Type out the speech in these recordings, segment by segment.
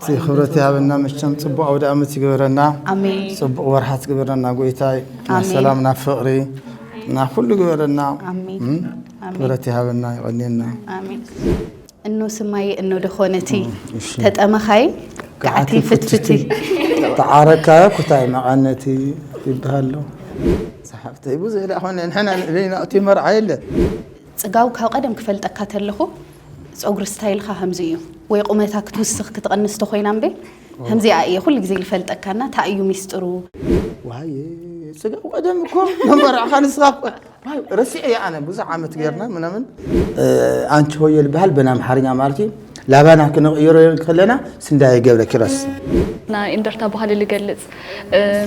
ክብረት ይሃበና። መቸም ጽቡቕ ኣውደ ዓመት ይግበረና። ኣሜን። ጽቡቕ ወርሓት ግበረና ጎይታይ። ናብ ኣሜን። ሰላም፣ ናብ ፍቕሪ፣ ናብ ኩሉ ግበረና። ኣሜን። እም? ኣሜን። ክብረት ይሃበና፣ ይቐንየና። ኣሜን። እኖ ስማይ እኖ ደኾነቲ እሺ። ተጠመኻይ ከዓቲ ከዓቲ ፍትፍቲ። ተዓረካ ኩታይ መቐነቲ ይበሃሎ። ሰሓብተይ ብዙሕ ዳ ኾነ ንሕና ንዕለና እቲ መርዓ የለ። ጽጋው ካብ ቀደም ክፈልጠካ ተለኹ ጸጉሪ ስታይልካ ከምዚ እዩ ወይ ቁመታ ክትውስኽ ክትቐንስ ተኾይና እምበ ከምዚኣ እየ ኩሉ ግዜ ልፈልጠካና እንታይ እዩ ሚስጥሩ? ዋይ ጽጋው ቀደም እኮ መመርዓኻ ንስኻ እኮ። ዋይ ረሲዐ እየ ኣነ ብዙሕ ዓመት ጌርና ምናምን። ኣንቲ ሆየ ዝበሃል በን ኣምሓርኛ ማለት እዩ። ላባና ክንቕይሮ ከለና ስንዳየ ገብረ ኪሮስ። ናይ እንደርታ ባህሊ ልገልጽ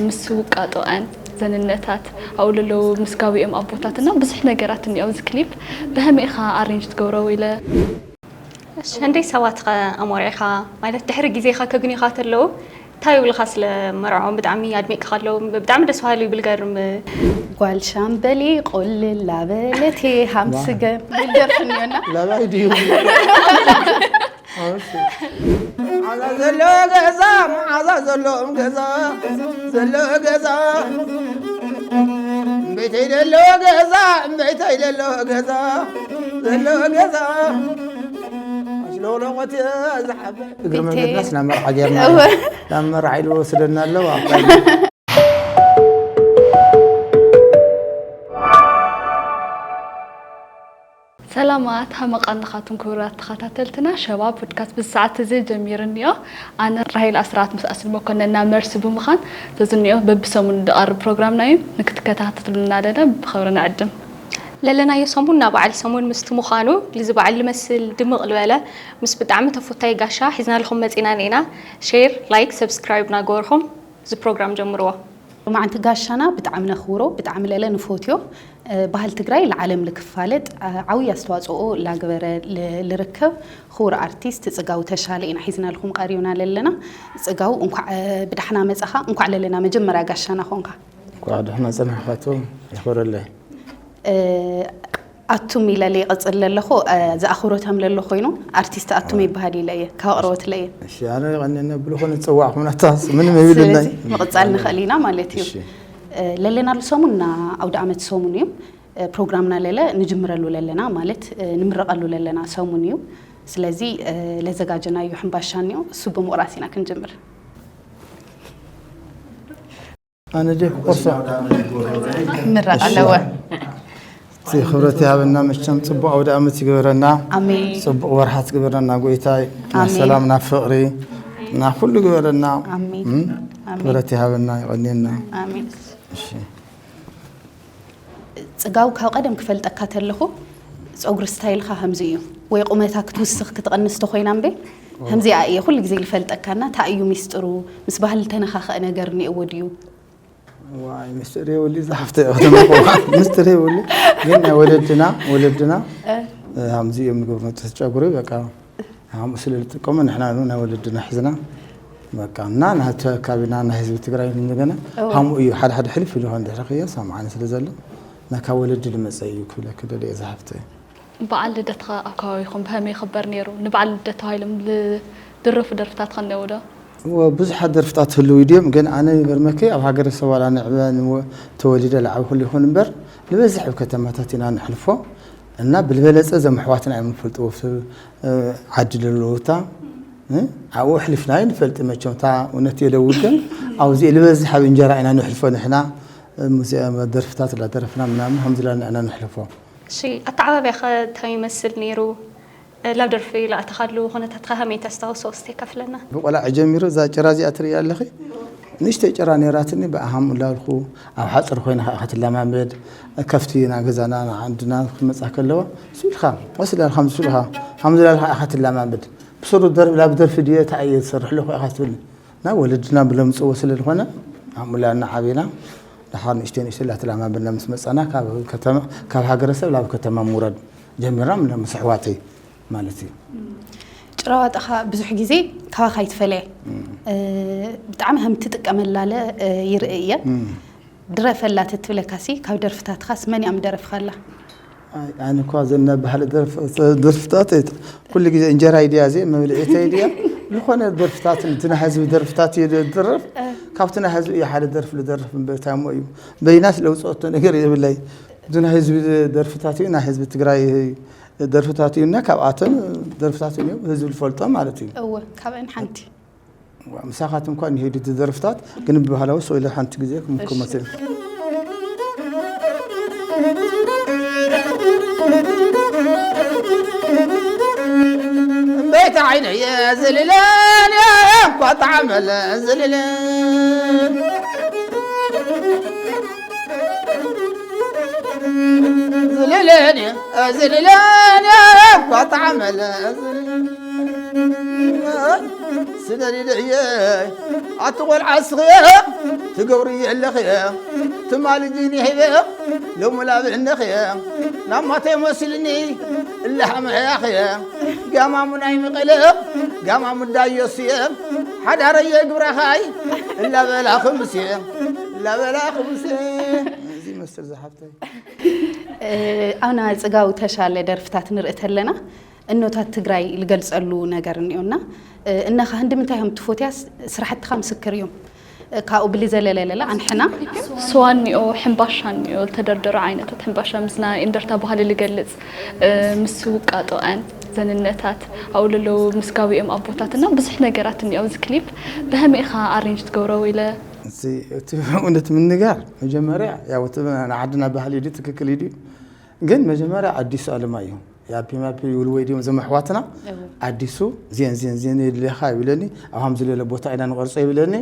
ምስ ውቃጦኣን ዘንነታት ኣብኡ ለለዉ ምስ ጋብኦም ኣቦታትና ብዙሕ ነገራት እኒኦ ኣብዚ ክሊፕ ብሀመይ ኢኻ ኣሬንጅ ትገብሮ ኢለ እሺ፣ ህንደይ ሰባት ኸ ኣሞሪዕኻ ማለት ድሕሪ ግዜኻ ከግኒኻ ተለዉ እንታይ ይብልኻ? ስለ መርዖም ብጣዕሚ ኣድሚቅካ ኣለዉ። ብጣዕሚ ደስ በሃሊ ይብል ገርም። ጓል ሻምበሊ ቆልል ላበለቴ ሃምስገ ልደርፍ እኒዮና ላባይ ድዩ? መዓዛ ዘለዎ ገዛ መዓዛ ዘለዎም ገዛ ዘለዎ ገዛ እምበይተይ ዘለዎ ገዛ እምበይተይ ዘለዎ ገዛ ዘለዎ ገዛ ኣሽለውለቆት ዝሓበ እግሪ ቤቴ። መንገድናስ ናብ መርዓ ጌርና እወ። ናብ መርዓ ኢሉ ወስደና ኣለዋ። ሰላማት ሃመቃ ንኻትኩም ክቡራት ተኸታተልትና ሸባ ፖድካስት ብዚ ሰዓት እዚ ጀሚሩ እኒኦ። ኣነ ራሄል ኣስራት ምስ ኣስል መኮነን ናብ መርሲ ብምዃን ተዝኒኦ በብሰሙን ዝቐርብ ፕሮግራምና እዩ። ንክትከታተሉና ለለ ብኽብሪ ንዕድም። ለለናዮ ሰሙን ናብ በዓል ሰሙን ምስቲ ምዃኑ ልዚ በዓል ልመስል ድምቕ ልበለ ምስ ብጣዕሚ ተፎታይ ጋሻ ሒዝናልኩም መፂና ኔና። ሼር ላይክ ሰብስክራይብ ናገበርኩም እዚ ፕሮግራም ጀምርዎ። ሎማዓንቲ ጋሻና ብጣዕሚ ነኽብሮ ብጣዕሚ ለለ ንፎትዮ። ባህል ትግራይ ለዓለም ልክፋለጥ ዓብዪ ኣስተዋፅኦ ላግበረ ልርከብ ክቡር ኣርቲስት ፅጋው ተሻለ ኢና ሒዝናልኩም ቀሪብና ለለና። ፅጋው እንኳዕ ብዳሕና መፃኻ እንኳዕ ለለና መጀመርያ ጋሻና ኾንካ። እንኳዕ ድሕና ፀናሕካቶ ይኽብረለይ። ኣቱም ኢለ ይቕፅል ለለኹ ዝኣኽብሮቶም ለሎ ኮይኑ ኣርቲስት ኣቱም ይበሃል ኢለ እየ ካብ ኣቕረቦት ለየ። እሺ ኣነ ይቐንየኒ ብልኹ ንፀዋዕኹም ናታስ ምንም ይብልናይ። ስለዚ ምቕፃል ንኽእል ኢና ማለት እዩ። እሺ። ለለናሉ ሰሙን ና ኣውደ ዓመት ሰሙን እዩ። ፕሮግራምና ለለ ንጅምረሉ ለለና ማለት ንምረቐሉ ለለና ሰሙን እዩ። ስለዚ ለዘጋጀናዩ ሕምባሻ እኒኦ እሱ ብምቑራስ ኢና ክንጅምር። ኣነ ደ ቆርሶ ምረቕ ኣለወ። ክብረት ይሃበና። መቸም ፅቡቅ ኣውደ ኣመት ይግበረና። ኣሜን። ፅቡቅ ወርሓት ግበረና ጎይታይ። ናብ ኣሜን። ሰላም ናብ ፍቅሪ ናብ ኩሉ ግበረና። ኣሜን። እም? ኣሜን። ክብረት ይሃበና ይቀንየና። ኣሜን። እሺ። ፅጋው ካብ ቀደም ክፈልጠካ ተለኹ ፀጉሪ ስታይልካ ከምዚ እዩ ወይ ቁመታ ክትውስኽ ክትቐንስ ተኮይና እምበ ከምዚኣ እየ ኩሉ ግዜ ልፈልጠካና እንታይ እዩ ሚስጥሩ? ምስ ባህሊ ተነኻኸአ ነገር እኒአዎ ድዩ? ዋይ ሚስጥር የብሉ ዝሓፍተ ከተመቆ ሚስጥር የብሉ። ግን ናይ ወለድና ወለድና ከምዚ እዮም ንገብሩ ነቲ ጨጉሪ በቃ። ሃምኡ ስለ ዝጥቀሙ ንሕና ን ናይ ወለድና ሒዝና በቃ እና ናቲ ኣካቢና ናይ ህዝቢ ትግራይ እንደገና እዎ። ሃምኡ እዩ ሓደ ሓደ ሕልፍ ኢሉ ኾን ድሕሪ ክያ ሰምዓኒ ስለ ዘሎ ናካ ወለዲ ዝመፀ እዩ ክብለክ ደልየ ዝሓፍተ። በዓል ልደትኻ ኣብ ከባቢኹም ብኸመይ ይኽበር ነይሩ? ንበዓል ልደት ተባሂሎም ዝድረፉ ደርፍታት ከ እኒአው ዶ? እወ ብዙሓት ደርፍታት ህልው ድዮም ግን ኣነ ይገርመኪ ኣብ ሃገረሰብ ዋላ ንዕበ ንወ- ተወሊደ ለዓብኩሉ ይኹን እምበር ንበዝሕ ኣብ ከተማታት ኢና ንሕልፎ እና ብልበለፀ ዘም ኣሕዋትና እዮም ንፈልጥዎ ኣብ ዓዲ ዘለውታ ኣብኡ ኣሕሊፍና ኣይንፈልጥ መቸም እታ እውነት የለውል ግን ኣብዚ ልበዝሕ ኣብ እንጀራ ኢና ንሕልፎ ንሕና ሙዚቃ ደርፍታት ላደረፍና ምናምን ከምዚ ላና ኢና ንሕልፎ። እሺ ኣተዓባብያ ኸ እንታይ ይመስል ነይሩ? ላብ ደርፊ ላእተኻሉ ኩነታት ከ ከመይ ተስታውሶ እስቲ ከፍለና። ብቆልዓ ጀሚሩ እዛ ጭራ እዚኣ ትርእያ ኣለኺ ንእሽተይ ጭራ ነይራትኒ ብኣሃም ላልኩ ኣብ ሓፅር ኮይና ከዓ ክትለማመድ ከፍቲ ና ገዛና ንዓንድና ክመፃ ከለዋ ስኢልካ ወስዳ ከምዚ ስኢልካ ከምዚ ላልካ ኢኻ ትለማመድ ብስሩ ደርፊ ላብ ደርፊ ድየ እንታይ እየ ዝሰርሕ ኣለኹ ኢኻ ትብልኒ ናብ ወለድና ብለምፅዎ ስለ ዝኾነ ኣሙላ እናዓበና ደሓር ንእሽተይ ንእሽተይ ላተለማመድና ምስ መፃና ካብ ከተማ ካብ ሃገረሰብ ላብ ከተማ ምውረድ ጀሚርና ምስ ኣሕዋተይ ማለት እዩ። ጭራዋጣኻ ብዙሕ ግዜ ካባኻ ይትፈለየ ብጣዕሚ ከም ትጥቀመላለ ይርኢ እየ። ድረፈላ ተትብለካሲ ካብ ደርፍታትኻስ መን እያ ምደረፍኻላ? ኣይ ኣነ እኳ ዘና ባህሊ ደርፍታት ኩሉ ግዜ እንጀራ ይድያ ዘ መብልዒተይ ድያ ዝኾነ ደርፍታት፣ እቲ ናይ ህዝቢ ደርፍታት እየ ዝደርፍ። ካብቲ ናይ ህዝቢ እየ ሓደ ደርፊ ዝደርፍ እምበር፣ እንታይ እሞ እዩ፣ በይናስ ለውፅኦቶ ነገር የብለይ። እዚ ናይ ህዝቢ ደርፍታት እዩ፣ ናይ ህዝቢ ትግራይ ደርፍታት እዩ። እና ካብኣቶም ደርፍታት እዮም ህዝቢ ዝፈልጦ ማለት እዩ። እወ፣ ካብአን ሓንቲ። ምሳኻትኩም እንኳን ይሄዱ፣ እቲ ደርፍታት ግን ብባህላዊ ሰው ኢለ ሓንቲ ግዜ ክምክር መሰል። ቤት ዓይነየ ዝልለን እኳ ተዓመለ ዝልለን ዝልለን ዝልለን እኳ ተዓመለ ዝልለን ስደድ ኢለየ ኣቲ ቆልዓ እስኽየ ትገብሪ ኣለኽየ ትማል እጅኒ ሂበ ሎሚ ላብዕነኽየ ናብ ማተይ መስልኒ እላሓመሕያኽየ ጋማሙ ናይ መቐለ ጋማሙ ዳዮስየ ሓዳረየ ግብራኻይ እላበላ ክምስየ እላበላ ክምስየ እዚ መስል ዝሓፍተይ ኣና ጽጋው ተሻለ ደርፍታት ንርኢ ተለና እኖታት ትግራይ ልገልጸሉ ነገር እኒኦና። እነኻ ህንዲ ምንታይ እዮም ትፎትያስ ስራሕትኻ ምስክር እዮም። ካብኡ ብሊ ዘለለለላ ኣንሕና ስዋ እኒኦ፣ ሕምባሻ እኒኦ፣ ዝተደርደሩ ዓይነታት ሕምባሻ ምስ ናይ እንደርታ ባህሊ ልገልጽ፣ ምስ ውቃጦኣን ዘንነታት ኣብኡ ለለዉ ምስ ጋብኦም ኣቦታትና ብዙሕ ነገራት እኒኦ። ኣብዚ ክሊፕ ብኸመይ ኢኻ ኣሬንጅ ትገብሮ ኢለ እዚ እቲ እውነት ምንጋር መጀመርያ ያው እቲ ንዓድና ባህሊ እዩ ትክክል እዩ ግን መጀመርያ ኣዲሱ ኣለማየሁ ያፒ ማፒ ይብልዎ ድዮም እዞም ኣሕዋትና ኣዲሱ ዜን ዜን ዜን የድልየኻ ይብለኒ ኣብ ሃምዚ ለለ ቦታ ኢና ንቐርጾ ይብለኒ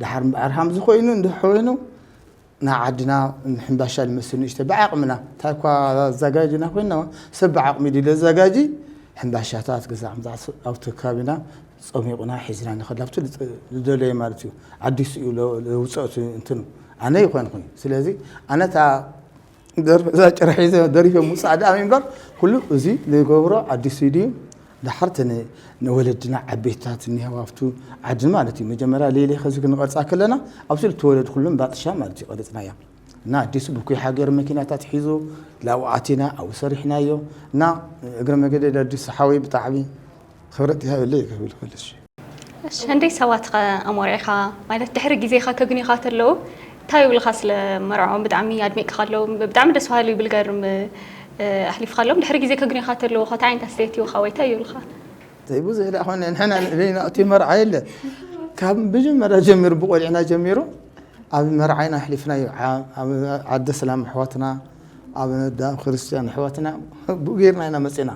ድሓር እምበኣር ሃምዚ ኮይኑ እንድሕር ኮይኑ ንዓድና ንሕምባሻ ንመስል ንእሽተ ብዓቕምና እንታይ እኳ ኣዘጋጅና ኮይና ሰብ ብዓቕሚ ድዩ ለዘጋጂ ሕምባሻታት ገዛ ሕምዛ ኣብቲ ከባቢና ፀሚቑና ሒዝና ንኸድ ኣብቲ ዝደለየ ማለት እዩ ኣዲሱ እዩ ለውፅኦት እንትኑ ኣነ ይኾንኹኝ ስለዚ ኣነታ ደርፍ እዛ ጭራ ሒዘ ደሪፈ ምውፃእ ደኣ እምበር ኩሉ እዚ ዝገብሮ ኣዲሱ ድዩ ድሓር እቲ ንወለድና ዓበይትታት እኒሀው ኣብቱ ዓድን ማለት እዩ መጀመርያ ሌሌ ከዚ ክንቐርፃ ከለና ኣብዚ ዝተወለዱ ኩሎም ባጥሻ ማለት እዩ ቀረፅናያ እና ኣዲሱ ብኩይ ሃገር መኪናታት ሒዙ ላብኡ ኣቲና ኣብኡ ሰሪሕናዮ እና እግረ መገደ ኣዲሱ ሓወይ ብጣዕሚ ክብረት ይሃበለይ ክብል ፈልሽ እሺ ህንደይ ሰባት ኸ ኣሞሪዕኻ ማለት ድሕሪ ግዜኻ ከግኒኻ ተለዉ እንታይ ይብልኻ ስለ መርዖም ብጣዕሚ ኣድሚቅካ ኣለዉ ብጣዕሚ ደስ በሃሊ ይብል ገርም ኣሕሊፍካ ኣለዎም ድሕሪ ግዜ ከግኒኻ ተለዉ ኸ እንታይ ዓይነት ኣስተያየት ይውኻ ወይ እንታይ ይብልኻ ዘይብዙሕ ዳ ኾነ ንሕና ለይና እቲ መርዓ የለ ካብ መጀመርያ ጀሚሩ ብቆልዕና ጀሚሩ ኣብ መርዓይና ኣሕሊፍናዮ ዓደ ሰላም ኣሕዋትና ኣብ ዳ ክርስትያን ኣሕዋትና ብኡ ገይርና ኢና መፅና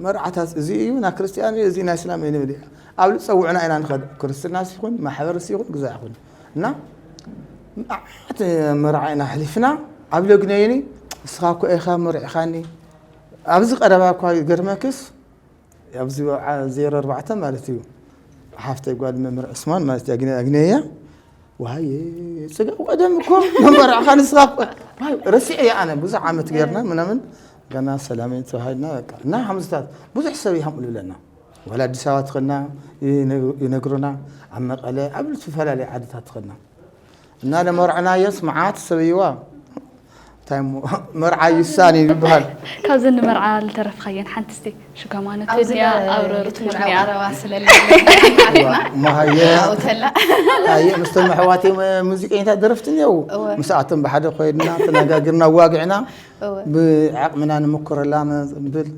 መርዓታት እዚ እዩ ናይ ክርስትያን እዩ እዚ ናይ እስላም እዩ ንብል ኣብ ዝፀውዕና ኢና ንኸድ ክርስትናስ ይኹን ማሕበርስ ይኹን ግዛ ይኹን እና መዓት መርዓ ኢና ኣሕሊፍና ኣብ ለግነይኒ እስኻ እኮ ኢኻ መርዕኻኒ ኣብዚ ቀረባ እኳ ይገርመክስ ኣብዚ ዜሮ ኣርባዕተ ማለት እዩ ሓፍተይ ጓል መምህር ዕስማን ማለት እዩ ኣግነያ ዋይ ጽጋብ ቀደም እኮ መመርዕኻ ንስኻ ረሲዐ እየ ኣነ ብዙሕ ዓመት ገርና ምናምን ገና ሰላመይ ተባሂልና በቃ እና ሓምዝታት ብዙሕ ሰብ ይሃምሉ ብለና ዋላ ኣዲስ ኣበባ ትኸና ይነግሩና ኣብ መቐለ ኣብ ዝተፈላለዩ ዓድታት ትኸና እና ለመርዕናዮስ መዓት ሰበይዋ እንታይ እሞ መርዓ ይሳን እዩ ይበሃል ካብዚ ንመርዓ ልተረፍኻየን ሓንቲ ስቲ ሽጋማነት እዚኣ ኣብ ርትሙት ኒኣ ቀረባ ስለማሃየ ኣየ ምስቶም ኣሕዋት ሙዚቀኛታት ደረፍቲ እኒው ምስኣቶም ብሓደ ኮይድና ተነጋግርና ዋግዕና ብዓቕምና ንምኩረላ ብል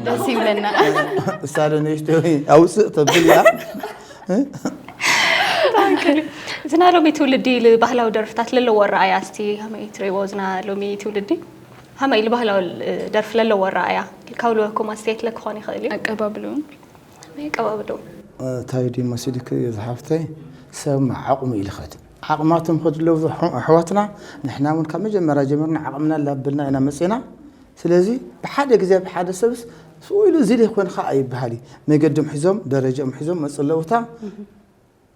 ደስ ይብለና እሳለ ንእሽቶ ኣውፅእ ተብል እያ ዝና ሎሚ ትውልዲ ልባህላዊ ደርፍታት ለለዎ ኣረኣያ እስቲ ከመይ ትርእይዎ ዝና ሎሚ ትውልዲ ከመይ ልባህላዊ ደርፊ ለለዎ ኣረኣያ ካብ ልበኩም ኣስተያየት ለክኾን ይኽእል እዩ ኣቀባብልኡ ከመይ ኣቀባብልኡ እንታይ ድዩ መሲልክ ዝሓፍተይ ሰብ ዓቕሙ ኢልኸድ ዓቕማቶም ከድለው ኣሕዋትና ንሕና እውን ካብ መጀመርያ ጀሚርና ዓቕምና ላብልና ኢና መፅና ስለዚ ብሓደ ግዜ ብሓደ ሰብስ ስኡ ኢሉ እዚ ዘይኮንካ ኣይበሃል እዩ መገዶም ሒዞም ደረጃኦም ሒዞም መፅለውታ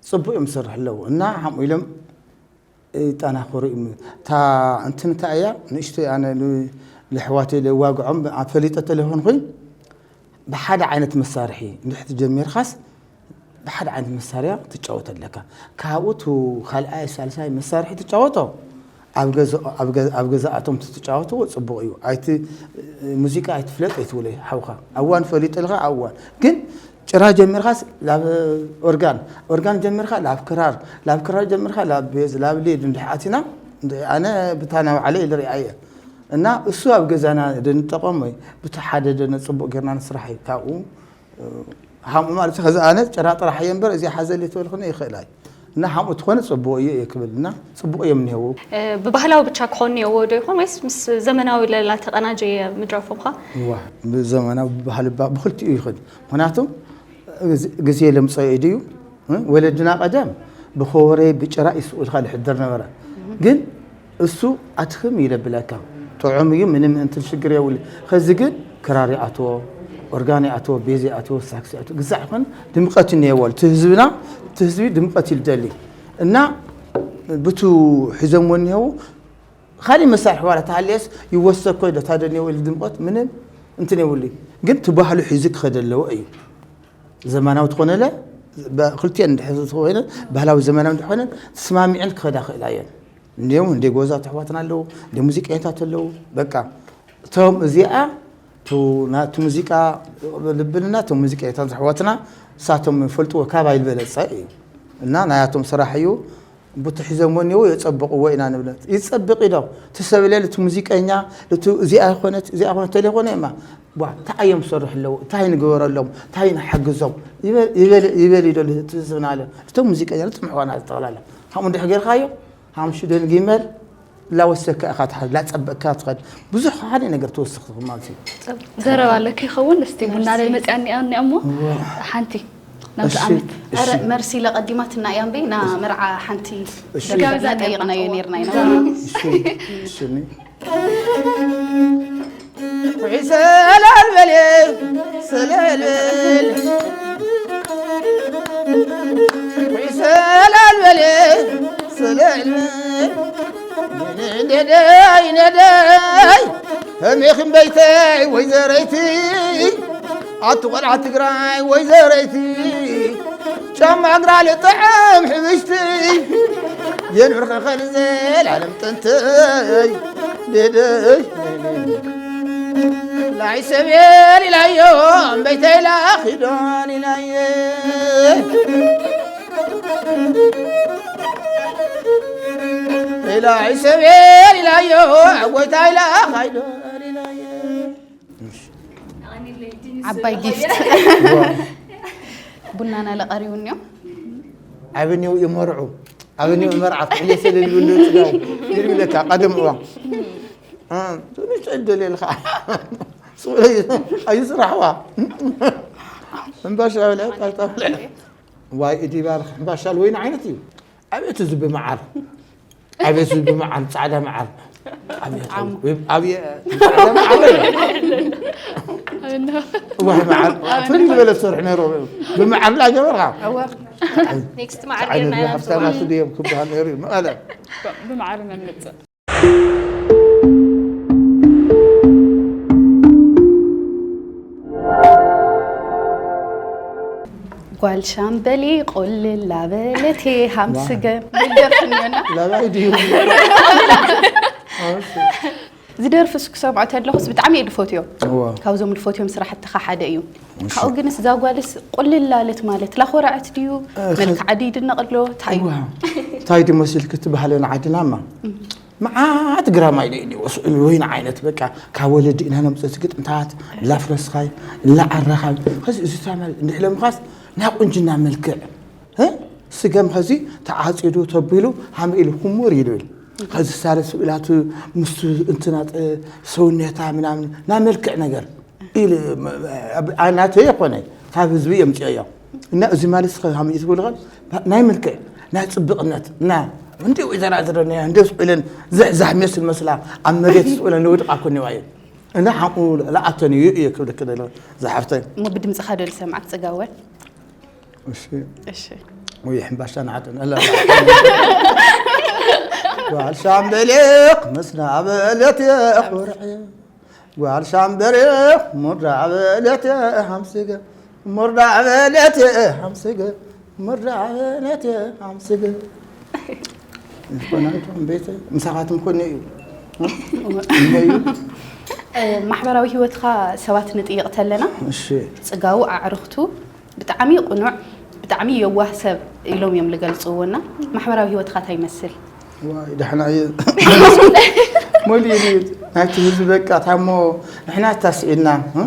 ፅቡቅ እዮም ዝሰርሑ ኣለዉ እና ሓምኡ ኢሎም ይጠናኸሩ እዮም እታ እንትን እንታይ እያ ንእሽቶ ኣነ ልሕዋተይ ለዋግዖም ፈሊጠ ተለይኮንኩኝ ብሓደ ዓይነት መሳርሒ እንድሕር ትጀሚርካስ ብሓደ ዓይነት መሳርያ ትጫወት ኣለካ ካብኡ ቱ ካልኣይ ሳልሳይ መሳርሒ ትጫወቶ ኣብ ገዛኣቶም ትጫወትዎ ፅቡቕ እዩ ኣይቲ ሙዚቃ ኣይትፍለጥ ኣይትብለ ሓውካ ኣዋን ፈሊጥልካ ኣዋን ግን ጭራ ጀሚርካስ ላብ ኦርጋን፣ ኦርጋን ጀሚርካ ላብ ክራር፣ ላብ ክራር ጀሚርካ ላብ ቤዝ፣ ላብ ሊድ እንድሕ ኣቲና፣ እንድሕ ኣነ ብታ ናይ ባዕለይ ኢለ ሪኣየ። እና እሱ ኣብ ገዛና ድንጠቐም ወይ ብቲ ሓደ ደነ ጽቡቕ ጌርና ንስራሕ እዩ። ካብኡ፣ እ፣ ሃምኡ ማለት ከዚ ኣነ ጭራ ጥራሕ እየ እምበር እዚኣ ሓዘለይ ተበልኩኒ ይኽእላ እዩ። እና ሃምኡ ትኾነ ጽቡቕ እዩ እየ ክብል እና ጽቡቕ እዮም እኒሄው። እ፣ ብባህላዊ ብቻ ክኾን እኒሄዎ ዶ ይኾን ወይስ ምስ ዘመናዊ ለላ ተቐናጀየ ምድረፎም ኸ? እዋ፣ ብዘመናዊ ብባህሊ ባ-፣ ብኽልቲኡ ይኽእል። ምኽንያቱ ግዜ፣ ግዜ ለምጸኦ እዩ ድዩ? እ? ወለድና ቀደም ብኸወሬ ብጭራ ይስኡልካ ልሕደር ነበረ። ግን እሱ ኣትኽም ይለብለካ። ጥዑም እዩ፣ ምንም እንትን ሽግር የብሉ። ኸዚ ግን ክራር ይኣትዎ፣ ኦርጋን ይኣትዎ፣ ቤዝ ይኣትዎ፣ ሳክስ ይኣትዎ። ግዛዕ ይኹን ድምቀት እኒሄዎ። እቲ ህዝብና፣ እቲ ህዝቢ ድምቀት እዩ ልደሊ። እና ብቱ ሒዞምዎ እኒሄው፣ ካሊእ መሳርሒ ዋላ ተሃልየስ ይወሰኮ ዶ ታደንየው ኢሉ ድምቀት ምንም እንትን የብሉ። ግን እቲ ባህሉ ሒዙ ክኸደ ኣለዎ እዩ። ዘመናዊ ትኾነለ፣ ብ-፣ ክልቲኤን እንድሕር ዝኾነ፣ ባህላዊ ዘመናዊ እንድሕር ኮይነን፣ ተስማሚዐን ክኸዳ ክእላ እየን። እንዲኦም እንደ ጎዛ ተሕዋትና ኣለዉ፣ እንደ ሙዚቀኛታት ኣለዉ። በቃ፣ እቶም እዚኣ፣ ቱ-፣ ናቲ ሙዚቃ ልብልና፣ እቶም ሙዚቀኛታት ኣሕዋትና፣ እሳቶም ይፈልጥዎ፣ ካባይ ዝበለጸ እዩ። እና ናያቶም ስራሕ እዩ። ቡቲ ሒዞምዎ እኒሄው የጸብቕዎ ኢና ንብል። ይጸብቕ ኢሎም። እቲ ሰብ ኢለ እቲ ሙዚቀኛ፣ እቲ እዚኣ ይኾነት፣ እዚኣ ይኾነት፣ ተለይኾነ እማ፣ ቧ፣ እንታይ እዮም ዝሰርሑ ኣለዉ? እንታይ ንግበረሎም? እንታይ ንሓግዞም? ይበል፣ ይበል፣ ይበል ኢሎ እቲ ህዝብና ኣለ። እቶም ሙዚቀኛ፣ እቶም ኣሕዋትና ጠቕላላ። ከምኡ እንድሕር ጌርካዮ፣ ሃምሽደን ጊመል፣ ላወሰካ ኢኻ ትኸድ፣ ላጸበቅካ ትኸድ። ብዙሕ ሓደ ነገር ትወስኽ ማለት እዩ። ዘረባ ኣለኪ ይኸውን? እስቲ ቡና መርሲ። መጽያ እኒኣ፣ እኒኣ እሞ እዋ። ሓንቲ ናብዚ እሺ፣ ዓመት። እሺ። ኧረ፣ መርሲ ለቀዲማትና እያ እምበይ፣ ና መርዓ ሓንቲ እሺ። ደጋግዛ ጠይቕናዮ ነይርና ኢና። እሺ፣ እሺ፣ እኔ። ውዒ ሰላል በል፣ ሰላል በል። ውዒ ሰላል በል፣ ሰላል በል። ነደይ፣ ነደይ፣ ከመይኽን በይተይ ወይዘረይቲ፣ ኣቲ ቆልዓ ትግራይ ወይዘረይቲ፣ ጫማ እግራ ልጥዕም ሕብሽቲ፣ የንብርከ ከልዘላለም ጥንተይ፣ ደደይ፣ ናይ ሰብየል ኢላዮ፣ እምበይተይ ላኺዶን ኢላየ። ኢላ ዒሰብየል ኢላዮ፣ ኣጎይታ ኢላ ኻይዶ ኢላዮ። ዓባይ ጊፍት። ቡናና ለቀሪቡ እኒኦ። ኣበኒው ይመርዑ፣ ኣበኒው መርዓ፣ ኩዕሌ ሰለል ብሉ ጽጋው። ይርብለካ፣ ቀደም እዋ። አ፣ ትንሽ ዕድል ኢልካ። ጽቡቅ እዩ፣ ኣዩ ስራሕዋ። እምባሻ ብልዕ፣ ቃልጣ ብልዕ። ዋይ፣ እዲ ባርኽ፣ እምባሻ ወይን ዓይነት እዩ። ኣቤት እዚ ብመዓር። ኣቤት እዚ ብመዓር፣ ጻዕዳ መዓር። ኣቤት፣ ጣዕሙ። ኣቤት፣ ጻዕዳ መዓር። ዋይ፣ መዓር። ፍልይ ዝበለ ትሰርሕ ነይሩ። ብመዓር ላ ገበርካ። እወ። ኔክስት መዓር ዓይነት ጌርና ኢና ሃብታማት ንጽውዓ። ድዮም ክበሃል ነይሩ እዩ። መቐለ። ብመዓር ነምጽእ። ጓል ሻምበሊ ቁልል ላበለት ሃምስገ። ዋ። ይደርፍ እኒኦና። ላባይ ድዩ? እሺ። እዚ ደርፊ እሱ ክሰምዖ ተለኹስ ብጣዕሚ እየ ዝፈትዮ። እዋ። ካብዞም ዝፈትዮም ስራሕትኻ ሓደ እዩ። እሺ። ካብኡ ግንስ እዛ ጓልስ ቁልል ላለት ማለት ላኾረዐት ድዩ? እ፣ መልክዓ ድዩ ይድነቕ ኣሎ? እንታይ እዩ? እዋ። እንታይ ድዩ መሲልኪ እቲ ባህልና ዓድናማ? እም። መዓት ግራማ ኢለ እየ ወስኡ ወይን ዓይነት በቃ ካብ ወለዲ ኢና ነምፅእ እቲ ግጥምታት፣ ላፍረስኻይ፣ ላዓረኻይ። ኸዚ እዚ ታማል እንድሕለምኻስ ናይ ቁንጅና መልክዕ፣ እ? ስገም ኸዚ ተዓፂዱ ተቢሉ ሃመ ኢሉ ኩሙር ይብል። ኸዚ ሳለ ስብኢላቱ ምስቱ እንትና ጥ-፣ ሰውነታ ምናምን ናይ መልክዕ ነገር ኢሉ፣ ም-፣ ም-፣ ኣብ-፣ ኣ-፣ ናተይ የኮነ፣ ካብ ህዝቢ የምፅኦ እዮም። እና እዚ ማለት እስኸ ሃመ እዩ ትብሉ ኸ? ናይ መልክዕ፣ ናይ ፅብቕነት፣ እና እንዲሁ ይዘራዝረን እያ፣ እንደ ስቑለን ዘሕዛሕ መስል መስላ ኣብ መሬት ስቑለን ንውድቕ ኣኮኒዋ እዩ። እና ሓቁ ለኣተን እዩ እየ ክብልክ ደለ ዝሓፍተይ። እሞ ብድምፅኻ ዶ ልሰምዓክ ፅጋወ? እሺ። እሺ። ወይ ሕምባሻ ንዓደን፣ ኣላ፣ ኣላ። ጓል ሻምበሌኽ መስና በለት የኹርዕ። ጓል ሻምበሌኽ ሙርዳ በለት የሃምስገ። ሙርዳ በለት የሃምስገ። ሙርዳ በለት የሃምስገ። ዝኾነ ኣይትኹን ቤተይ፣ ምሳኻትም ኮነ እዩ። እሞ እዩ። እ፣ ማሕበራዊ ህይወትኻ ሰባት ንጥይቕ ተለና፣ እሺ። ጽጋቡ ኣዕርኽቱ፣ ብጣዕሚ ቅኑዕ፣ ብጣዕሚ የዋህ ሰብ ኢሎም እዮም ዝገልፅዎ። እና ማሕበራዊ ህይወትካ እንታይ ይመስል? ዋይ ደሕና እየ። ሞሊ ናይቲ ህዝቢ በቃ ታሞ ንሕና ታስዒድና፣ እ?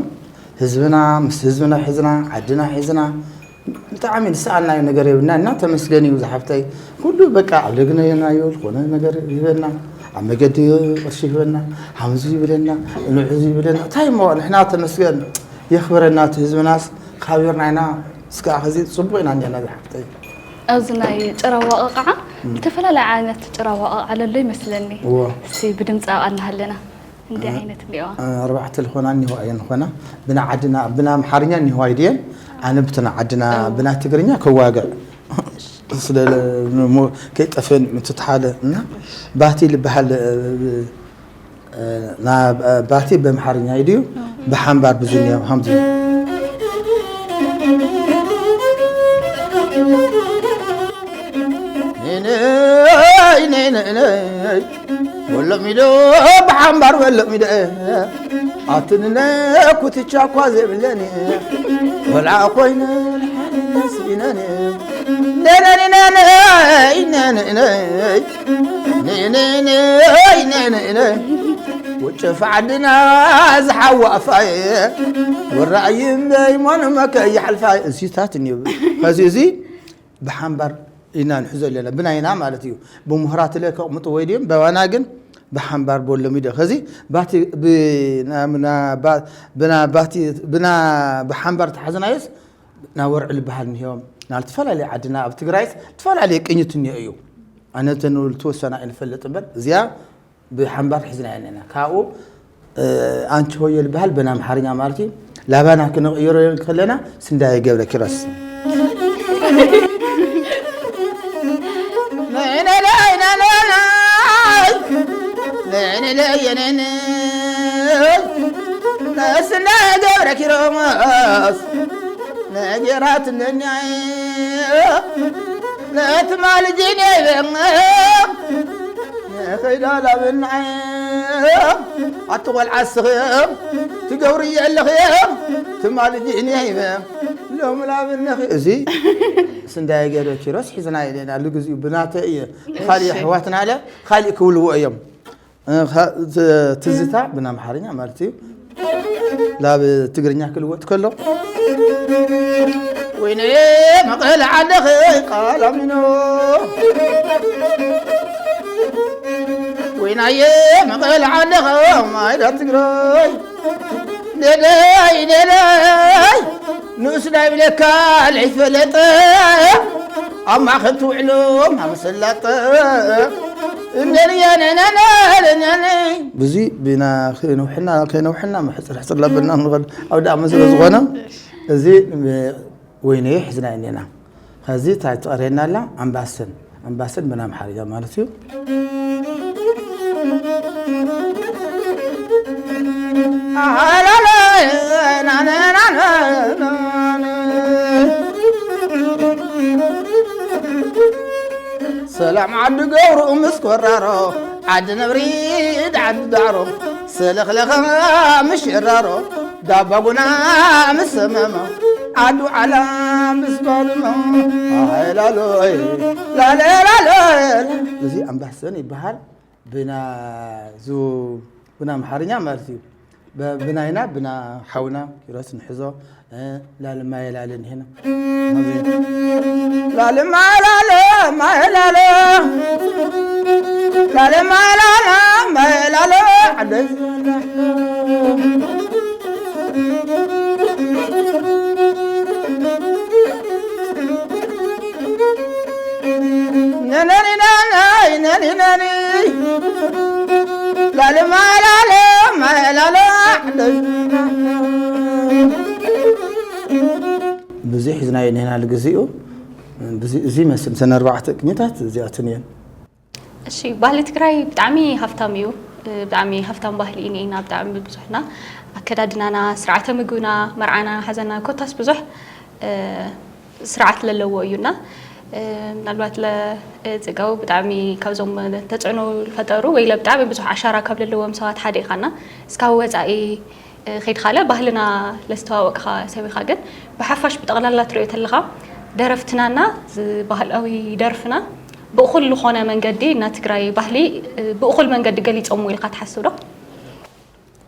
ህዝብና ምስ ህዝብና ሒዝና፣ ዓድና ሒዝና፣ ብጣዕሚ ዝሰኣናዮ ነገር የብልና እና ተመስገን እዩ ዝሓፍተይ። ኩሉ በቃ ኣብ ለግነናዮ ዝኾነ ነገር ይህበና፣ ኣብ መገዲ ቅርሺ ይህበና፣ ሃምዚ ይብለና፣ ንዑዚ ይብለና። እንታይ እሞ ንሕና ተመስገን የኽብረና እቲ ህዝብናስ ካቢርና ኢና። እስከ ከዚ ጽቡቅ ኢና እኒአና ዝሓፍተይ። ኣብዚ ናይ ጭራ ዋቕዓ ዝተፈላለዩ ዓይነት ጭራ ዋቕዓ ለሎ ይመስለኒ። እዎ። እስቲ ብድምፂ ኣብኣ እናሃለና እንዲህ ዓይነት እኒዋ። ኣርባዕተ ዝኾና እኒዋ እየን ዝኾና። ብና ዓድና ብና ኣምሓርኛ እኒዋ ይድየን። ኣነ ብትና ዓድና ብና ትግርኛ ከዋግዕ ስለ ከይጠፍን ምትትሓለ እና ባቲ ልበሃል። እ፣ ና- ባቲ በምሓርኛ እዩ ድዩ? ብሓምባር ብዙ እኒኦ ሃምዚ። ነይ ነይ ነይ ነይ ነይ። ወሎም ኢዶ ብሓምባር ወሎም ኢዶ። ኣትንነ ኩትቻ እኳ ዘይብለኒ። ወላ ኮይነ ንሓንስ ኢነኒ። ነይ ነይ ነይ ነይ ነይ ነይ። ነይ ነይ ነይ ነይ ነይ ነይ። ውጭፍ ዓድና ዝሓዋፋየ። ወራእይ እምበይ ሞን መከ ይሓልፋየ። እዚታት እኒኦ። ከዚ እዚ ብሓምባር ኢና ንሕዞ ኣለና። ብናይና ማለት እዩ። ብምሁራት ለ ከቕምጡ ወይ ድዮም በባና ግን ብሓምባር ቦሎም ይደ። ከዚ ባቲ ብና- ብና- ባ- ብና- ባቲ ብና ብሓምባር ተሓዝናዮስ ናብ ወርዒ ዝበሃል እኒኦም ናብ ዝተፈላለዩ ዓድና ኣብ ትግራይስ ዝተፈላለየ ቅኝት እኒኦ እዩ። ኣነ ተንብል ተወሰና ኣይንፈልጥ እምበር እዚኣ ብሓምባር ሒዝና ኢና። ካብኡ እ፣ ኣንቺ ሆየ ዝበሃል ብና ኣምሓርኛ ማለት እዩ። ላባና ክንቕይሮ ከለና ስንዳየ ገብረ ኪሮስ። ስንዳየ ገብረ ኪሮስ ነገራት እንደኛ ለትማል ጂኔ ንኸይዳ ላብናይ ኣቲ ቆልዓ ስኽም ትገብርዮ ኣለኽም ትማል ጂኔ ሎም ላብነኺ። እዚ ስንዳየ ገብረ ኪሮስ ሒዝና ኢለና። ልግዚኡ ብናተ እየ። ካሊእ ኣሕዋትና ኣለ ካሊእ ክብልዎ እዮም። እ፣ ኸ- ት- ትዝታ ብና ኣምሓርኛ ማለት እዩ። ናብ ትግርኛ ክልወጥ ከሎ ወይነ መቐለ ዓደኸ ቃላሚኖ ወይናየ መቐለ ዓደኸ ማይዳ ትግራይ ደደይ ደደይ ንእስ ዳይ ብለካ ለይፈለጠ ኣብ ማእኸል ትውዕሎ ማመሰላጠ እነልየነነነነነ ብዙ ብና ከነውሕና ከነውሕና ሕፅር ሕፅር ለብና ንብል ኣብ ዳእመ ስለ ዝኾነ እዚ ወይነየ ሒዝና እኒና። ከዚ እንታይ ትቐርየና ኣላ? ኣምባሰል። ኣምባሰል ብና ኣምሓርኛ ማለት እዩ። ሰላም ዓዲ ገብሩ ምስ ኮራሮ ዓዲ ነብሪድ ዓዲ ዳዕሮ ሰለኽለኸ ምሽራሮ ዳባ ጉና ምስ ሰመመ ዓዱ ዓላ ምስ ባልመ ኣይላሎይ ላለላሎይ። እዚ ኣምባሰን ይበሃል። ብና ዙ ብና ኣምሓርኛ ማለት እዩ። በ- ብናይና ብና ሓውና ኪሮስ ንሕዞ እ፣ ላልማየ ላለ እንሄና ላልማየ ላለ ማየ ላለ ላልማየ ላለ ማየ ላለ ዓደይ ነነኒናናይ ነኒነኒ ላልማላለ ማላለ ብዙ ሒዝናዮ እኒሀና ልግዚኡ። ብዙ- እዚ ይመስል እተን ኣርባዕተ ቅኝታት እዚኣትን እየን። እሺ፣ ባህሊ ትግራይ ብጣዕሚ ሃፍታም እዩ። ብጣዕሚ ሃፍታም ባህሊ እዩ እኒኤና፣ ብጣዕሚ ብዙሕና። ኣከዳድናና፣ ስርዓተ ምግብና፣ መርዓና፣ ሓዘና፣ ኮታስ ብዙሕ ስርዓት ለለዎ እዩና። ምናልባት ለጽጋው ብጣዕሚ ካብዞም ተጽዕኖ ዝፈጠሩ ወይ ለብጣዕሚ ብዙሕ ኣሻራ ካብ ለለዎም ሰባት ሓደ ኢኻና። እስካብ ወጻኢ ኸይድኻለ ባህልና ለስተዋወቅኻ ሰብ ኢኻ። ግን ብሓፋሽ ብጠቕላላ ትሪኦ ተለኻ ደረፍትናና ዝ-፣ ባህላዊ ደርፍና ብእኹል ዝኾነ መንገዲ እና ትግራይ ባህሊ ብእኹል መንገዲ ገሊፆምዎ ኢልካ ትሓስብ ዶ?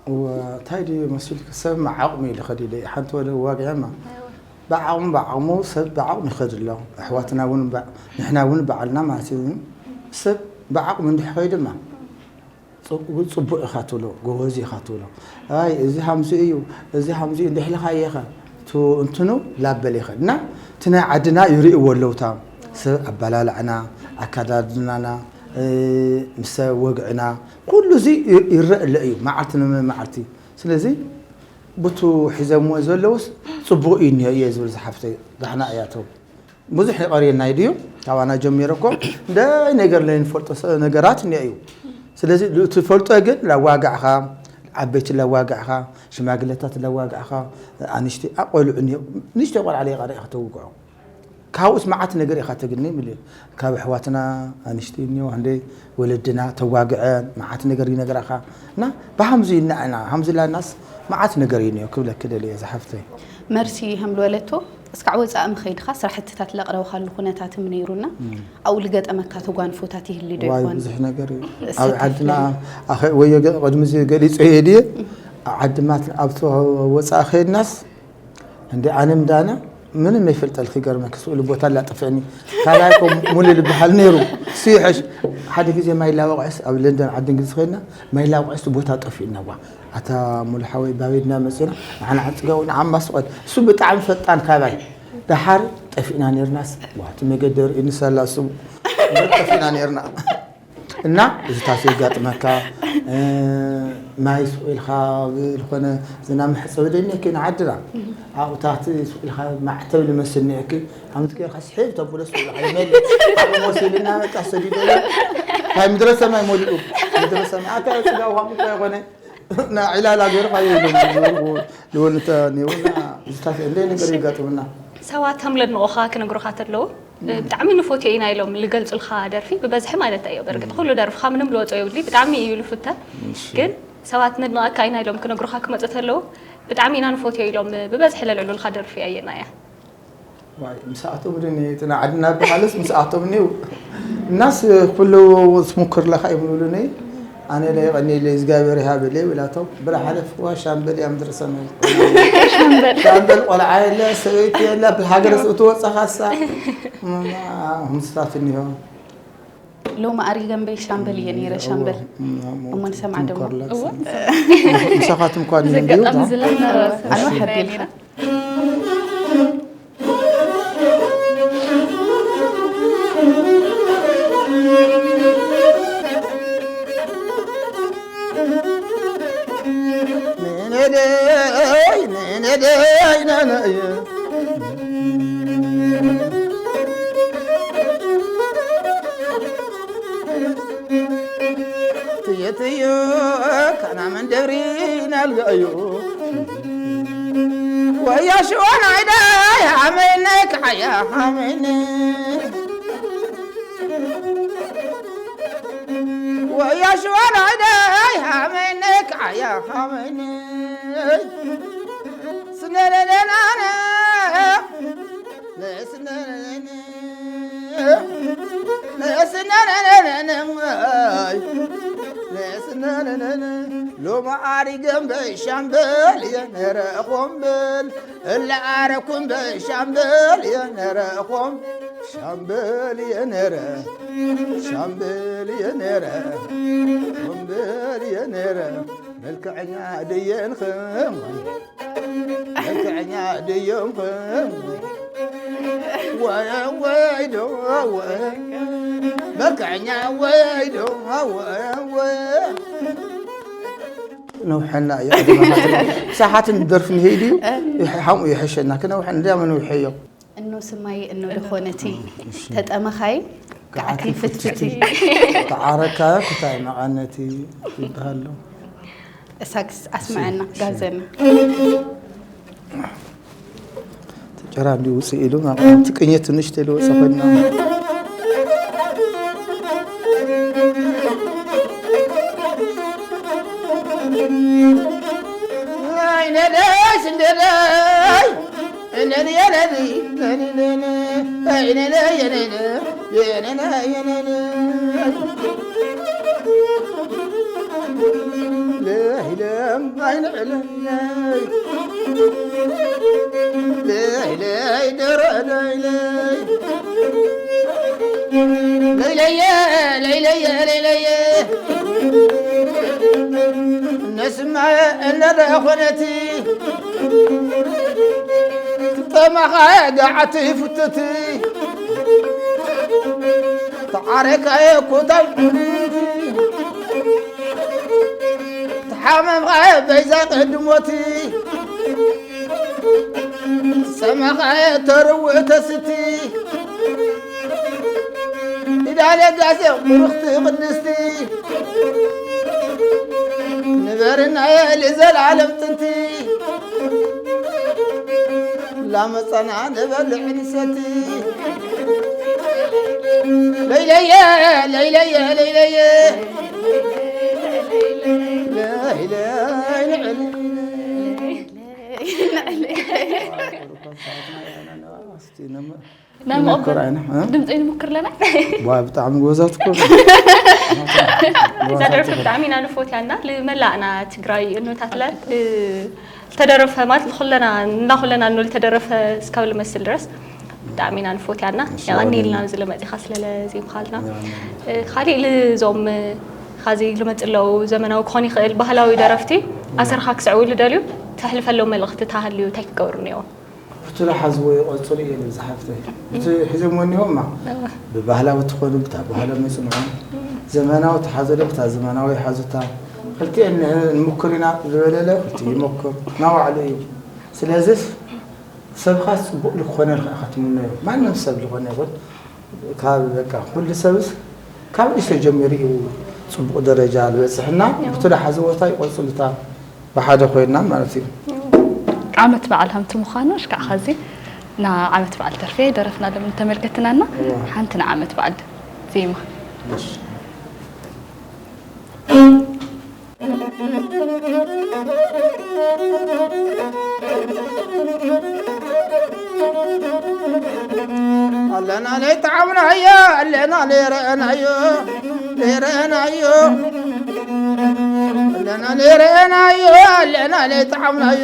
እንታይ ድዩ መሲልክ ሰብ ዓቕሙ ኢሉ ኸድ ኢለ ሓንቲ ወደ ዋግዐማ ብዓቕሙ ብዓቕሙ ሰብ ብዓቕሙ ይኸድ ኣሎ። ኣሕዋትና እውን ብ-፣ ንሕና እውን በዓልና ማለት እዩ። ሰብ ብዓቕሙ እንድሕኸይ ድማ ጽቡቕ ኢኻ ትብሎ፣ ጎበዝ ኢኻ ትብሎ። ኣይ እዚ ሃምዚ እዩ፣ እዚ ሃምዚ እዩ እንድሕልኻ ኢኻ እንትኑ ላበል ይኸድ እና እቲ ናይ ዓድና ይርእይዎ ኣለውታ ሰብ ኣባላልዕና፣ ኣካዳድናና፣ ምስ ሰብ ወግዕና ኩሉ እዚ ይረእ ኣሎ እዩ መዓልቲ ንመዓልቲ። ስለዚ ብቱ ሒዘምዎ ዘለውስ ጽቡቕ እዩ እኒኦ እየ ዝብል ዝሓፍተይ ዳሕና እያተው ብዙሕ ይቐርየና እዩ ድዩ? ካባና ጀሚሩ እኮ እንደ ነገር ለንፈልጦ ነገራት እኒኦ እዩ። ስለዚ ትፈልጦ ግን ላዋጋዕኻ ዓበይቲ ላዋጋዕኻ ሽማግለታት ላዋጋዕኻ ኣንሽቲ ኣቆልዑ ንሽተ ቆልዓ ለይቃረ ኢኻ ተውግዖ ካብኡስ መዓት ነገር ኢኻ ተግኒ ምል ካብ ኣሕዋትና ኣንሽቲ እኒኦ እንደ ወለድና ተዋግዐ መዓት ነገር ይነግራኻ እና ብሃምዚ ይናዕና ሃምዚ ላናስ መዓት ነገር እዩ እኒኦ ክብለክ ደልየ ዝሓፍተይ። መርሲ ከም ዝበለቶ እስካዕ ወፃኢ ምኸይድኻ ስራሕትታት ለቕረብኻሉ ኩነታት ም ነይሩና ኣብኡ ልገጠመካ ተጓንፎታት ይህሊ ዶ ዋይ ይኾን? ብዙሕ ነገር እዩ። ኣብ ዓድና ኣኸ- ወዮ ገ- ቅድሚ እዚ ገሊፀ እየ ድየ ኣብ ዓድማት ኣብቲ ወፃኢ ከይድናስ እንዲ ኣነ ምዳነ ምንም ይፈልጠልክ ይገርመክ ስእሉ ቦታ ላጠፍዕኒ ካባይ ኮ ሙሉ ልበሃል ነይሩ ስይሐሽ ሓደ ግዜ ማይ ላወቅዐስ ኣብ ለንደን ዓዲ እንግሊዝ ከይድና ማይ ላወቅዐስ ቦታ ጠፊእና ዋ ኣታ ሙሉ ሓወይ ባቤድና መፂና ንዓና ዓፅጋው ንዓማ ስቆድ እሱ ብጣዕሚ ፈጣን ካባይ ደሓር ጠፊእና ነርናስ ዋቲ መገደር እንሰላ ስሙ ጠፊእና ነርና እና እዚታት የጋጥመካ ማይ ስቁ ኢልካ ዝኾነ ዝና መሕፀቢ ደኔ ከይና ዓድና ኣብኡታት ስቁ ኢልካ ማዕተብ ልመስል ኒዕኪ ሓምቲ ገርካ ስሒብ ተብሎ ስቁ ኢልካ ይመል ኣብኡ ወሲልና በቃ ሰዲዶ ታይ ምድረ ሰማይ ሞሊኡ ምድረ ሰማይ ኣታ ፅጋ ውሃ ምኳ ይኮነ እና ዕላላ ገይሩ ካበይ ኢሎም ዝወርዎ ልወንተ ኔውና ዝታፈ እንደ ነገር ይጋጥምና ሰባት ከም ለድንቆኻ ክነግሩኻ ተለዉ ብጣዕሚ ንፎትዮ ኢና ኢሎም ልገልጹልካ ደርፊ ብበዝሒ ማለት እዩ። በርግጥ ኩሉ ደርፍኻ ምንም ልወጾ የብሉይ ብጣዕሚ እዩ ልፍተ ግን ሰባት ነድንቐካ ኢና ኢሎም ክነግሩኻ ክመጹ ተለዉ ብጣዕሚ ኢና ንፎትዮ ኢሎም ብበዝሒ ለልዕሉልካ ደርፊ ኣየና እያ? ዋይ ምስኣቶም ድኒ እቲ ንዓድና በሃልስ ምስኣቶም ኒው እናስ ኩሉ ትሙክር ለኻ ይብሉሉኒ ኣነ ለይቐኒለ እግዚኣብሔር ይሃበለይ ብላቶም ብላ ሓለፍዋ ሻምበል እያ ምድሪ ሰማይ ሻምበል ቆልዓ የለ ሰበይቲ የለ ብሃገር እትወፀኻሳ ምስታት እኒሆ ሎሚ ኣሪገ እምበይ ሻምበል እየ ነይረ ሻምበል እሞ ንሰምዓ ደሞ ምሳኻትም እኳ ዘጋጣሚ ዝለና ኣነ ሕርዲልካ ትየትዮ ካና መንደብሪ ናልጋዩ ወያ ሽዋን ዓይዳይ ሓመይነይ ክዓያ ሓመይነይ ወያ ሽዋን ዓይዳይ ሓመይነይ ክዓያ ሓመይነይ ስነለለናነ ሎሚ ኣሪገ እምበይ ሻምበል እየ ነረ ኾምበል እለ ኣረኩ እምበይ ሻምበል እየ ነረ ኾም ሻምበል እየ ነረ ሻምበል እየ ነረ ኾምበል እየ ነረ መልክዐኛ ድየንኽም መልክዐኛ ድዮም ወይ ወይ ዶ ወይ መልክዐኛ ወይ ዶ ወይ ወይ ነውሐና እዩ ሰሓትን ደርፍ ንሄድ እዩ ሓምኡ ይሐሸና ክነውሐ እንዲያ መንውሐ እዮም እኖ ስማይ እኖ ደኾነቲ ተጠመኻይ ገዓቲ ፍትፍቲ ተዓረካ ኩታይ መቐነቲ ይበሃሉ እሳክስ ኣስምዐና ጋብዘና ጨራ እንዲ ውፅእ ኢሉ ናብቲ ቅኘት ትንሽ ተልወፀ ኮይና ነደስ እንደላይ ለይለየ ለይለየ ለይለየ ነስማ እነዳ ኾነቲ ጠማኻ ጋዓቲ ፍትቲ ተዓረካየ ኮታል ተሓመምኻየ በይዛ ቅድሞቲ ሰማኻየ ተርውእ ተስቲ ኢዳለ ጋዜ ቁርኽቲ ቅድስቲ ንበርናየ ልዘልዓለም ጥንቲ ላመፀና ንበልዕ ንሰቲ ለይለየ ለይለየ ለይለየ ለይለይ ንዕል ናይ መቐበል ድምፂ ንሙክር ኣለና። ብጣዕሚ ጎዛት እኮ እዛ ደርፊ ብጣዕሚ ኢና ንፎትያ እና ልመላእና ትግራይ እኖታትለ ዝተደረፈ ማለት ንኩለና እና ኩለና እኖ ዝተደረፈ እስካብ ልመስል ድረስ ብጣዕሚ ኢና ንፎትያ እና የቐኒልና ኣብዚ ለመፂኻ ስለለዜምኻልና። ካሊእ ልዞም ኻዚ ልመፅ ኣለዉ ዘመናዊ ክኾን ይኽእል ባህላዊ ደረፍቲ ኣሰርኻ ክስዕቡ ልደልዩ ተሕልፈሎም መልእኽቲ ተሃልዩ እንታይ ክገብሩ ነይዎም? ብትሎ ሓዝዎ ይቆፅሉ እየ ንብዚ ሓፍተይ ብቲ ሒዞም ወኒሆማ ብባህላዊ ትኾኑ ብታ ባህሎም ይፅንዑ ዘመናዊ ተሓዘሎ ብታ ዘመናዊ ሓዙታ ክልቲኤን ንሙክር ኢና ዝበለለ ክልቲ ይመክር ናባዕሉ እዩ ስለዚስ ሰብኻስ ፅቡቅ ልክኾነ ልክዓ ክትምነዮ ማንም ሰብ ዝኾነ ይኹን ካብ በቃ ኩሉ ሰብስ ካብ ንእሽተይ ጀሚሩ እዩ ፅቡቅ ደረጃ ዝበፅሕና ብትሎ ሓዝዎ ታ ይቆፅሉ እታ ብሓደ ኮይና ማለት እዩ። ዓመት በዓል ሃምቲ ምዃኑ እሽካዕ ኸዚ ንዓመት በዓል ተርፌ ደረፍና ሎም ተመልከትናና ሓንቲ ንዓመት በዓል ዜማ ኣለና ለይጠዓምናዮ ኣለና ለይረአናዮ ለይረአናዮ ኣለና ለይረአናዮ ኣለና ለይጠዓምናዮ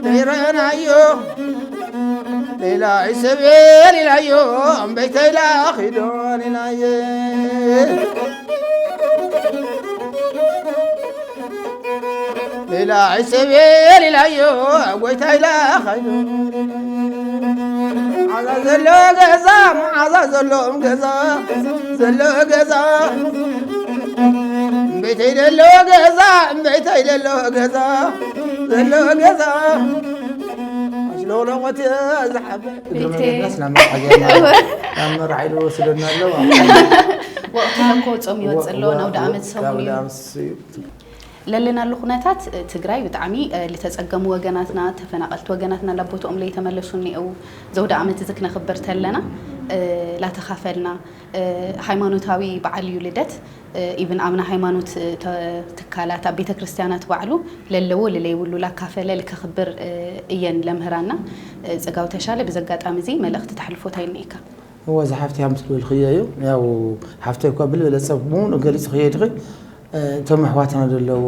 ለይረአናዮ ሌላ ይሰቤል ኢላዮ እምበይተ ኢላ ኺዶን ኢላየ ሌላ ኣይሰቤል ኢላዮ ጎይታ ኢላ ኸይዱ መዓዛ ዘሎ ገዛ መዓዛ ዘሎም ገዛ ዘሎ ገዛ እምበይተይ ደሎ ገዛ እምበይተይ ደሎ ገዛ ዘሎ ገዛ ኣሽሎቕሎቖት ዝሓበ እግሪ መገዳስ ናብ መርዓ ገርና ናብ መርዓ ኢሉ ወስደና ኣለዋ ወቅቱ ለኮ ጾም ይወፅእ ኣሎ ናውደ ዓመት ሰሙን እዩ ለለናሉ ኩነታት ትግራይ ብጣዕሚ ልተፀገሙ ወገናትና ተፈናቀልቲ ወገናትና ላቦትኦም ለይተመለሱ እኒአው ዘውደ ዓመት እዚ ክነኽብር ተለና ላተኻፈልና ሃይማኖታዊ በዓል እዩ ልደት ኢብን ኣብና ሃይማኖት ትካላት ኣብ ቤተክርስትያናት ባዕሉ ለለዎ ልለይብሉ ላካፈለ ልከኽብር እየን ለምህራና ፅጋው ተሻለ ብዘጋጣሚ እዚ መልእኽቲ ተሕልፎ ታይ እኒኤካ እወ ዝሓፍቲ ሃም ትብል ክየ እዩ ያው ሓፍተይ እኳ ብልበለ ፀብሙ ገሊፅ ክየ ድኺ እቶም ኣሕዋትና ዘለዉ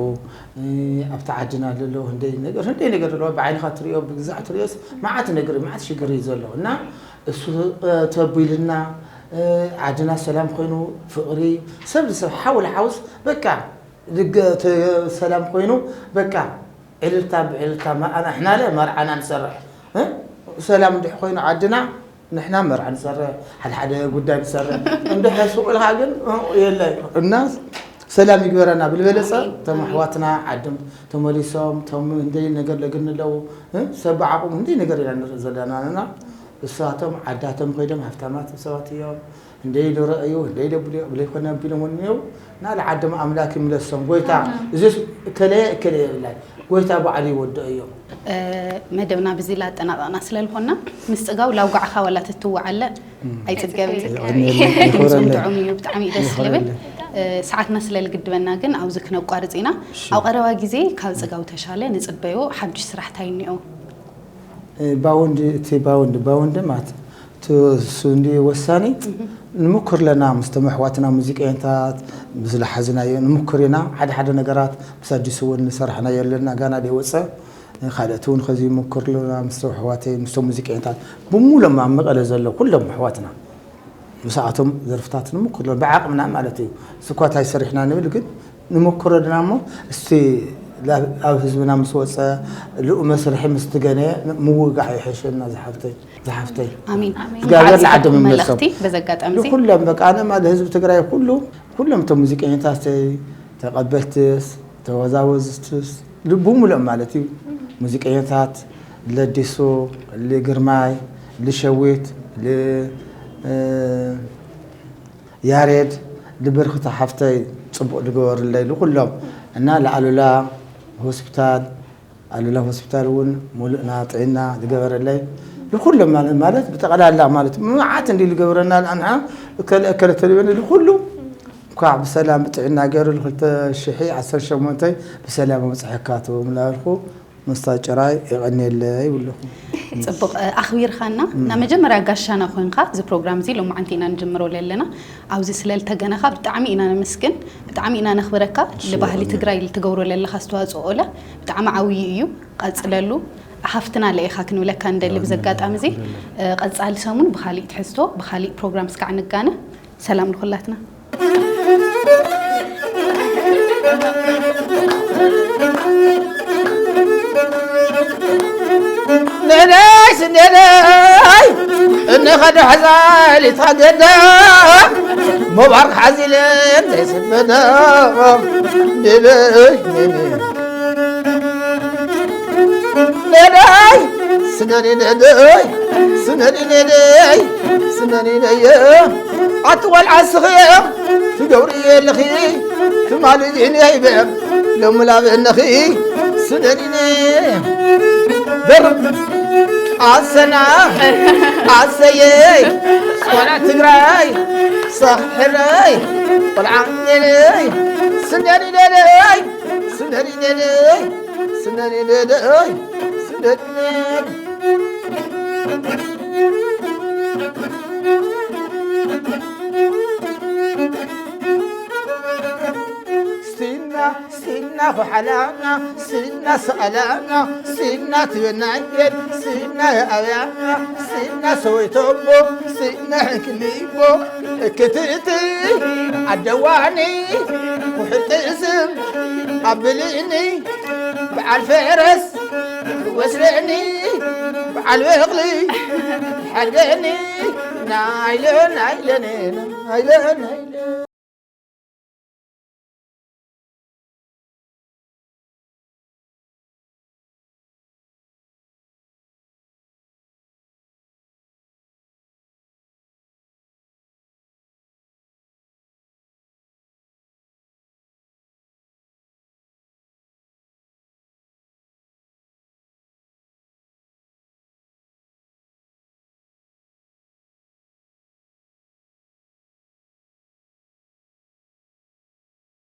ኣብቲ ዓድና ዘለዉ ህንደይ ነገር ህንደይ ነገር ዘለዉ ብዓይንኻ ትሪኦ ብግዛዕ ትሪኦስ መዓት ነገር መዓት ሽግር እዩ ዘሎ እና እሱ ተቢልና ዓድና ሰላም ኮይኑ ፍቕሪ ሰብ ንሰብ ሓው ንሓውስ በቃ ሰላም ኮይኑ በቃ ዕልልታ ብዕልልታ ኣሕናለ መርዓና ንሰርሕ ሰላም እንድሕ ኮይኑ ዓድና ንሕና መርዓ ንሰርሕ ሓደ ሓደ ጉዳይ ንሰርሕ እንድሕ ሱቕ ኢልካ ግን የለ እና ሰላም ይግበረና ብልበለፀ እቶም ኣሕዋትና ዓድም ተመሊሶም ቶም እንደይ ነገር ለግን ኣለዉ ሰብ ብዓቕሙ እንደይ ነገር ኢና ንርኢ ዘለና እና እሳቶም ዓዳቶም ከይዶም ሃፍታማት ሰባት እዮም እንደይ ንረእዩ እንደይ ደብሉ ብለይኮነ ኣቢሎም ወንየው ናለ ዓድም ኣምላክ ይምለሶም ጎይታ እዚስ እከለየ እከለየ የብላይ ጎይታ ባዕሉ ይወድኦ እዮም መደብና ብዚ ላጠናቐቕና ስለልኾና ምስ ፅጋው ላውጋዕኻ ዋላ ትትውዓለ ኣይፅገብ ድምፅም ጥዑም እዩ ብጣዕሚ ደስ ልብል ሰዓትና ስለልግድበና ግን ኣብዚ ክነቋርፅ ኢና ኣብ ቀረባ ግዜ ካብ ፅጋው ተሻለ ንፅበዮ ሓዱሽ ስራሕ ታይ እኒኦ ባውንድ እቲ ባውንድ ባውንድ ማለት እቲ እሱ እንዲ ወሳኒ። ንምኩር ኣለና ምስቶም ኣሕዋትና ሙዚቀኛታት፣ ምስ ዝሓዝናዮ ንምኩር ኢና። ሓደ ሓደ ነገራት ምስ ኣዲሱ እውን ንሰርሕናዮ ኣለና፣ ጋና ደይወፀ። ካልኦት እውን ከዚ ይምኩር ኣለና ምስቶም ኣሕዋተይ፣ ምስቶም ሙዚቀኛታት ብምሎም ኣብ መቐለ ዘሎ ኩሎም ኣሕዋትና፣ ምስኣቶም ዘርፍታት ንምኩር ኣለና ብዓቕምና ማለት እዩ። ስኳት ኣይሰሪሕና ንብል ግን ንምኩር ኣለና እሞ፣ እስቲ ላ- ኣብ ህዝብና ምስ ወፀ፣ ልኡ መስርሒ ምስ ትገነ ምውጋዕ ይሕሸና። ዝሓፍተይ ዝሓፍተይ ኣሚን። እግዚኣብሔር ንዓድኩም ንዓድም ይመልሶም። መልእኽቲ በዚ ኣጋጣሚ እዚ ንኩሎም በቃ ኣነ ማለት ህዝቢ ትግራይ ኩሉ፣ ኩሎም እቶም ሙዚቀኛታተይ፣ ተቐበልትስ፣ ተወዛወዝትስ፣ ልቡ ሙሉእ ማለት እዩ። ሙዚቀኛታት ለዲሱ፣ ልግርማይ፣ ልሸዊት፣ ል እ፣ ያሬድ፣ ልብርክታ ሓፍተይ፣ ፅቡቕ ዝገበርለይ ልኩሎም እና ለኣሉላ ሆስፒታል ኣሉላ ሆስፒታል እውን ሙሉእና ጥዕና ዝገበረለይ ልኩሎም ማለት ማለት ብጠቕላላ ማለት መዓት እንዲ ዝገበረና ኣንዓ እከለ እከለ ተልበኒ ልኩሉ እንኳዕ ብሰላም ብጥዕና ገይሩ ል ክልተ ሽሒ ዓሰርተ ሸሞንተ ብሰላም ኣብፅሐካ ትብሉ ላበልኩ መስታ ጭራይ የቐንየለይ ይብለኹ። ፅቡቕ ኣኽቢርካና፣ ናብ መጀመርያ ጋሻና ኮይንካ እዚ ፕሮግራም እዚ ሎማዓንቲ ኢና ንጅምሮ ዘለና። ኣብዚ ስለልተገነኻ ብጣዕሚ ኢና ነመስግን፣ ብጣዕሚ ኢና ነኽብረካ። ልባህሊ ትግራይ ልትገብሮ ለለኻ ኣስተዋፅኦ ለ ብጣዕሚ ዓብዪ እዩ። ቀፅለሉ። ሓፍትና ለኢኻ ክንብለካ ንደሊ ብዚ ኣጋጣሚ እዚ። ቀፃሊ ሰሙን ብኻሊእ ትሕዝቶ ብኻሊእ ፕሮግራም እስካዕ ንጋነ። ሰላም ንኹላትና። ንእነይ ስንደለይ እንኸዶ ሕዛሊት ሃገዳ መባርክ ሓዚለን ዘይስበዳ ንበይ ነደይ ስነኒ ነደይ ስነኒ ነደይ ስነኒ ነየ ኣቲ ቆልዓ ስኽየ ትገብሪ የለኺ ትማሊ ዚኒ ይበ ሎሚ ላበ እነኺ ስነኒ ነ ደርብ ኣሰና ኣሰየይ ቆልዓ ትግራይ ሳሕረይ ቆልዓ ነለይ ስነኒ ነለይ ስነኒ ነለይ ስነኒ ነለይ ስነኒ ስቲና ስቲና ኩሓላና ስቲና ሰኣላና ስቲና ትበናየት ስቲና የኣብያና ስቲና ሰወይቶቦ ስቲና ሕንክሊቦ እክትእቲ ኣደዋኒ ኩሕጥእስም ኣብልእኒ በዓል ፈረስ ወስደኒ በዓል በቕሊ ሓድገኒ ናይለ ናይለኒ ናይለ ናይለ